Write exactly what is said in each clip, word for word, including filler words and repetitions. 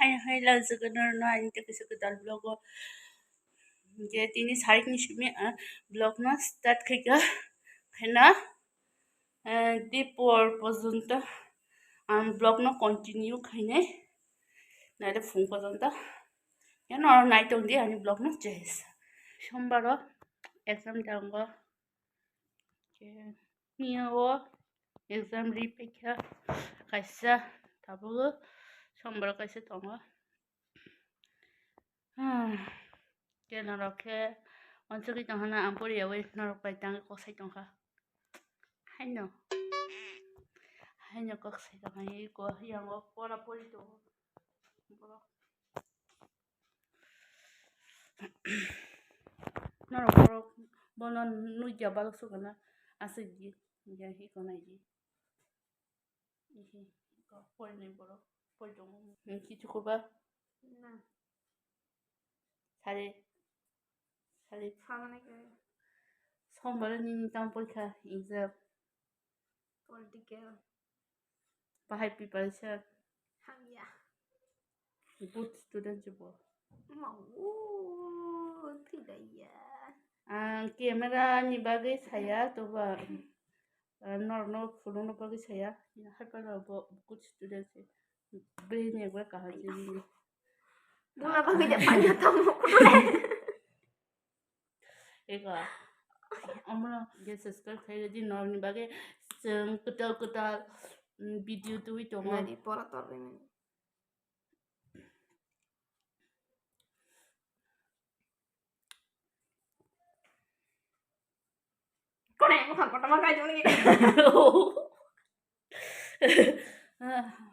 Hai hai la jogonorno ani tei kaisa kwtal vlog o. Je tini sarikni simi, ah, vlog no start khaika. Khaina, eh, dipor porjonto ang vlog no continue khainai. Naile phung porjonto. Yano nai tongdi ani vlog no, jai Hind. Sombaro exam tongo. Niya o exam ri paikha kaisa, tabuk sombaro kaisa tongo. Hmm. Ke norok khe uansugwi tongkha na, ang poriyawi norok bai tangwi kok sai tongkha. Haino. Haino kok sai tongkha, iko yango pora pori tongo. Borok. Norok borok bono nukya balok sukana aswk di, ya iko nai di. Ihi, iko porinai borok pori tongo. Hmm, kichu kuba? Na. Sari. Sari. Samani ke. Sombaro nini tamo porikha exam? Political. Bahai preparation. Hamya. Good student se bo. Ma, o, thwi da ya. Ang camera ni bagwi saya, toba, ah, norokno phunukna bagwi saya. Haipano bo good student se. Bini ekbar kaham se bini. Buna bagwi da panya tamo. Ego. Omo je subscribe khairok di norokni bagwi chwng kwtal kwtal, mm, video tubui tongo. Nani pora torwi mani. Kone mukhang kotorma khai joni.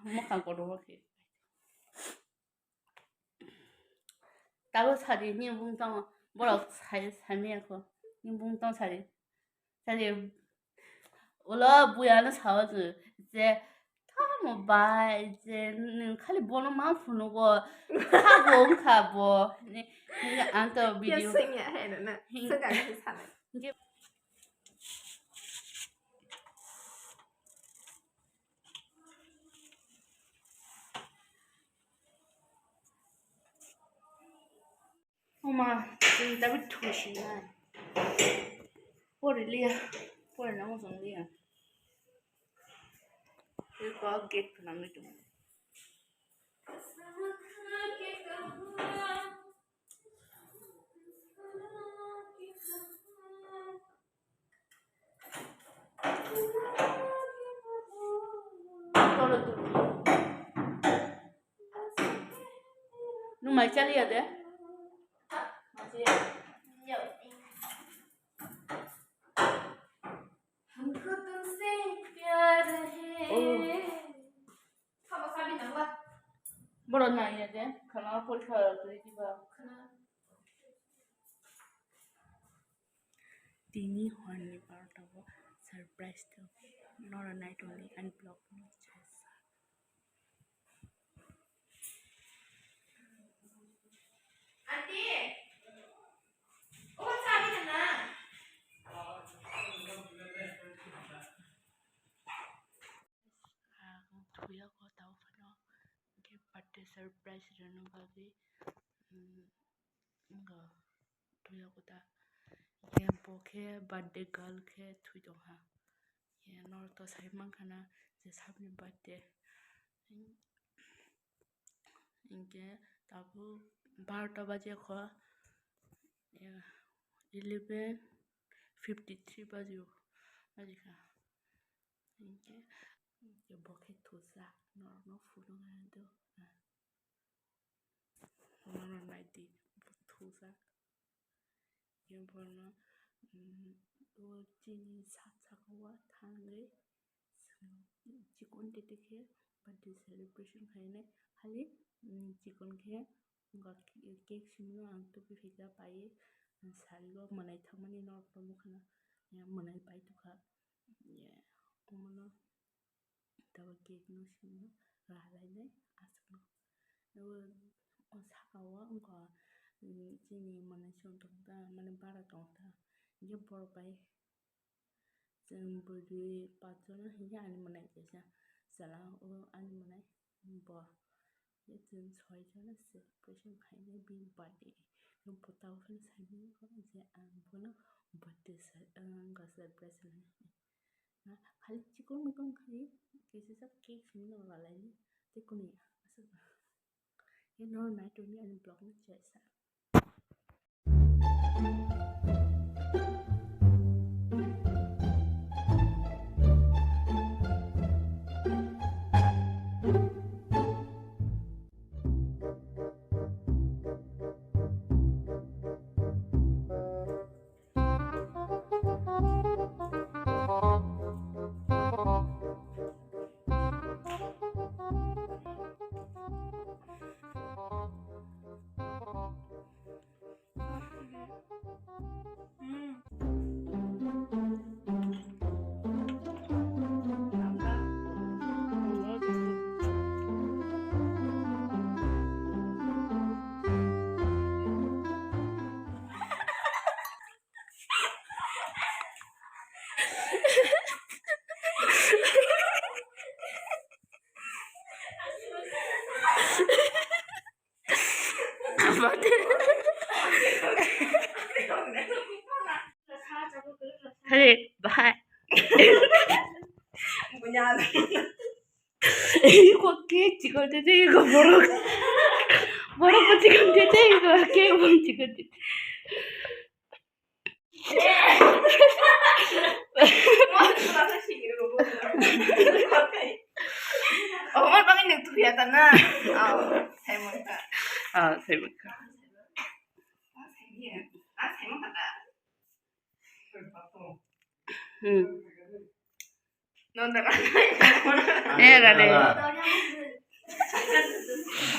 Mukhang kotorma khai. Tabuk sadi ni bung tong borok sai, sai maya kho. Ni bung tong sadi. Sadi ulo buya no sao je, je tamo bai je nwng khali bono ma phunugo. Sabo wngkha bo. Ni, ni ang to video. Sengya hai na. Sengya hai sana. Oma, chwng tabuk thusinai. Pori liya, pori na mojang liya. Eko gate khwnamwi tongo. Nwng mai chaliya de? Hamko tumse pyar hai. Oh. Borok naiya de, khana porikha twi diba. Tini horni barota o surprise to noro nai tongdi ani vlog no chesa. Aunty, omo chai na na? Ang thuya ko tao phano, hwnkhe birthday surprise rwna bagwi, mm, wngkha thuya ko ta, hwnkhe bo khe birthday girl khe thwi tongkha, hwnkhe norok to sai mankha na je saboni birthday. Hinkhe tabuk barota baji kho, eleven fifty three baji o, baji kha. Hinkhe, hinkhe bo khe thujak, norokno phunuknai do, norok naidi, bo thujak. Hwnkhe bono, mm, o chini sak saka o thangwi chikon tete khe birthday celebration khainai. Hali, mm, chikon khe wngkha cake simi no ang tubui phaikha paiwi, mm, sari o mwnai thangmani norok tongmani khwna, ya, mwnai pai tongkha, ya, omono. Tabuk cake no simi ralainai aswkno. O, o saka o wngkha, mm, chini mwnai song tongkha, mane bara tongkha. Hinkhe borok bai chwng bwrwi pachjona hinkhe ani mwnai kaisa chwla o ani mwnai bo. Chwng soi jona celebration khainai bini birthday. Bwtao phano saimano je ang bono birthday se, wngkha celebration hinwi. Na khali chikon mikon khai kisa sa cake simi no lalai ni tei kuni aswk. Eno nai tongni ani vlog no chaisa. Hey, bye. Iko cake chikon tete iko borok. Borok bo chikon tete iko cake bo chikon tete. Omo bagwi nwng tuya ta na. Oh, saimon ka. Ah, saimon ka. Hmm. Eh, rade.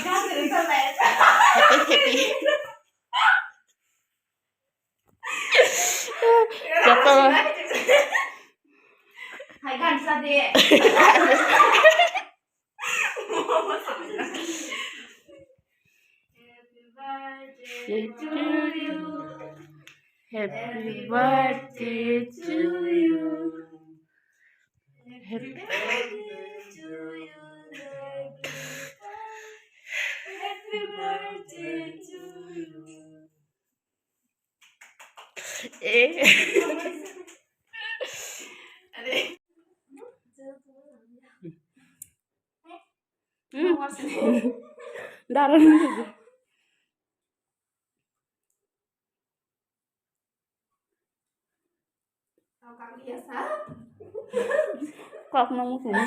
Happy, happy. Joto. Hai, gansa de. Happy birthday to you. Happy birthday to you. Happy birthday to you, Nagita. Happy birthday to you. Eh. Hmm. Daran. Kok nang musuh. Ang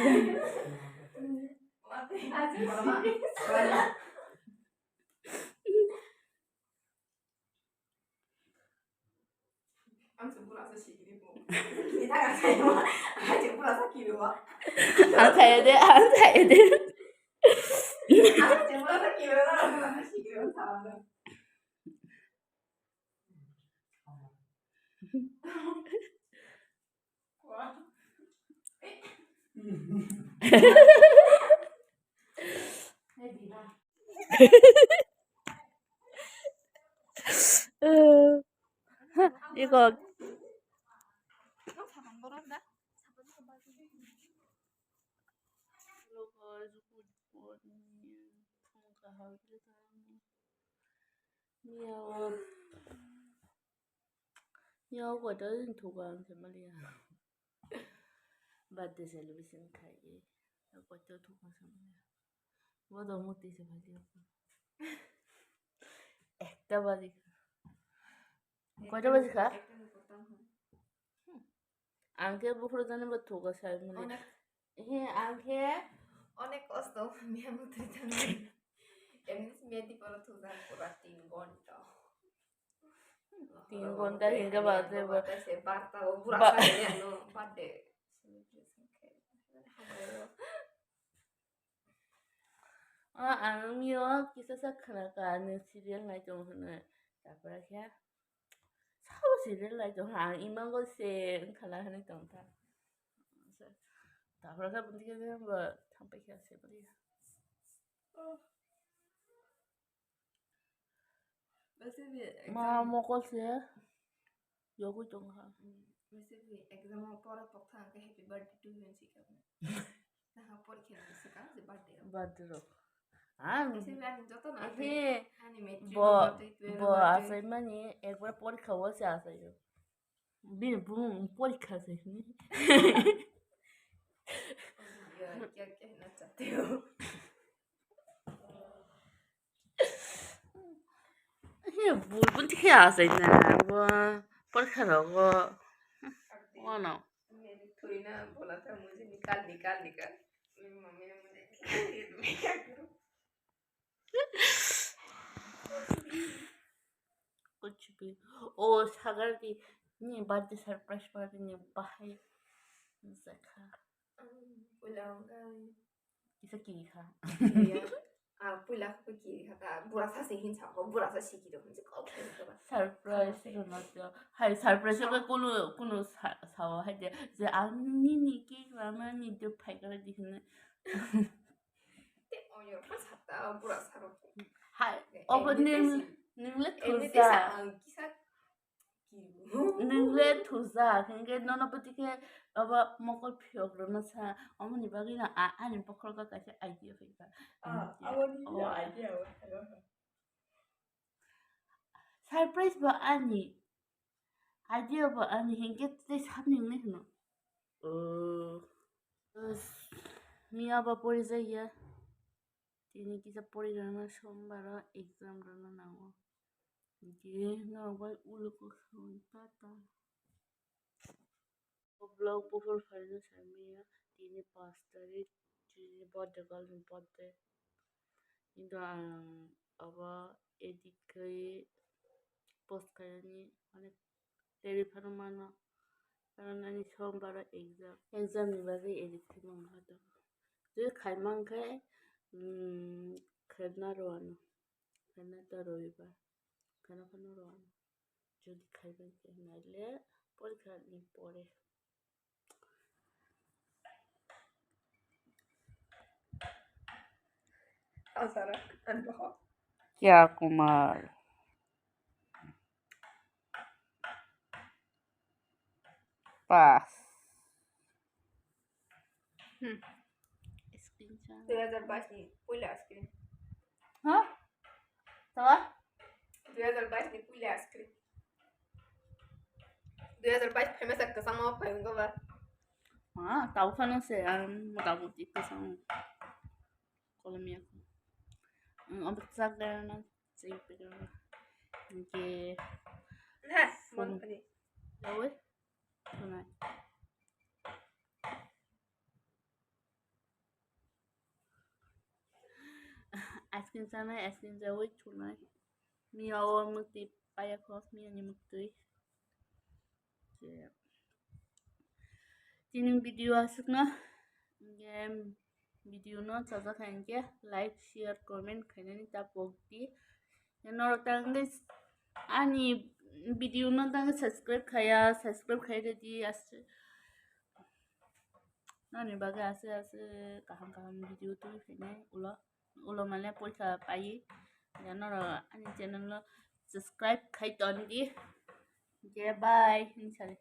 se bura se sikiri bo. Kita ka sai mo. Ang se bura sa kiri bo. Ang saya deh, ang saya deh. Ang se bura sa kiri bo, bura sa sikiri bo sama. Iko. Hello guys, good morning. Phone kaham. Miya o, miya o koita din thuka ang se maliya. Birthday celebration khai e. Koita thuka se maliya. Bodo muti se maliya. Ekta baji. Koita baji kha? Ang khe buphuru jani bo thuka sai mali. Onek. He, ang khe onek kosto miya mutri thangwi. Emni miya di poro thuka pura tin ghonta. Tin ghonta hingke ba je ba. Se barta o bura ba- sa ya no birthday. Ah, ang miyo kisa sa khana ka, nwng serial nai tong hwnwi. Tapra khe, sabo serial nai tong ha, ang imango se wngkha na hwnwi tong kha. Tapra khe bwntwi khe bo thang pai kha se bwlwi. Ma mokol se yogwi tong kha. Exam o pora pok thang khe happy birthday to you hinwi sikha. Naha porikha ni swkang je birthday rok. Birthday rok. Ang Kisa be ani joto no he, ani matric bo, no tei twelve bo no tei. Achaimani ekbar porikha o se achaio. Bini bung porikha se hini. Yo, kya kya na chahte ho? He, bul bun tikhe asai na, bo, porkha rogo. Wano. Meri thoi na bola tha, mujhe nikal, nikal, nikal. Meri mummy ne mujhe nikal diya, to main kya karoon? Kuch bhi. O, Sagar di, ni birthday surprise party ni bahai. Zakha. Puila wngkha. Kisa kiri kha. Iya. Ah, puila khe kiri kha ta, bura sa se hin sa ko, bura sa siki do, hinse kok khe ko ba. Surprise rwna to. Hai, surprise khe kunu, kunu sa, sao hai de, je ang nini cake rana ni de phai kara di hinne. Te oyor kha sa ta, bura sa ro. Hai, obo nung, nung le thusa. Kisa Nwng le thujak, hwnkhe nono bwtwi khe abo mokol phiyok rwna sa, omoni bagwi no a-, ani bokhorok o kaisa idea phaikha. Ah, hwnkhe, aboni o idea o. Surprise bo ani, idea bo ani, hwnkhe tei sakni wngwi hwno. Oh. Miya ba porijakya. Tini kisa pori rwna, sombar o exam rwna nango. Hwnkhe norok bai ulo kwsui ta ta. O vlog buphur phaino saimanya, tini pash tarik, chini birthday, girl ni birthday. Kintu ang abo edit khai post khainani onek teri phano mano. Karon ani sombar o exam. Exam ni bagwi edit khai mangkha to. Tei khai mankhe, mm, khaina rwano. Khaina ta roibar. Khaina phano rwano. Jodi khaibai khe naile porikha ni pore. Asara, ano ho. Kya Kumar. Pass. Hmm. Screen shot. Dui hazar bais ni puila screen. Ha? Tama? Dui hazar bais ni puila screen. Dui hazar bais phaima sa kwchangma phai wngkha ba. Ha, tau phano se ang mota moti kwchang. Kolomia ko. Ang abak chak da na chai pe da. Hwnkhe ha, phone. Mon pani. Yawi. Khwnai. Ice cream chanai, ice cream chawi thunai. Miya o mukti paya kho, miya ni mukti. Je. Tini video aswkno, hwnkhe video no chajak hai hwnkhe like, share, comment khainani ta pokdi. Norok ta hwnkhe ani video no ta hwnkhe subscribe khaiya, subscribe khai rwdi aswk. Noni bagwi aswk aswk kaham kaham video tubui phainai ulo, ulo mane poisa paiwi. Ya norok ani channel no subscribe khai tongdi. Je bye, hini sari.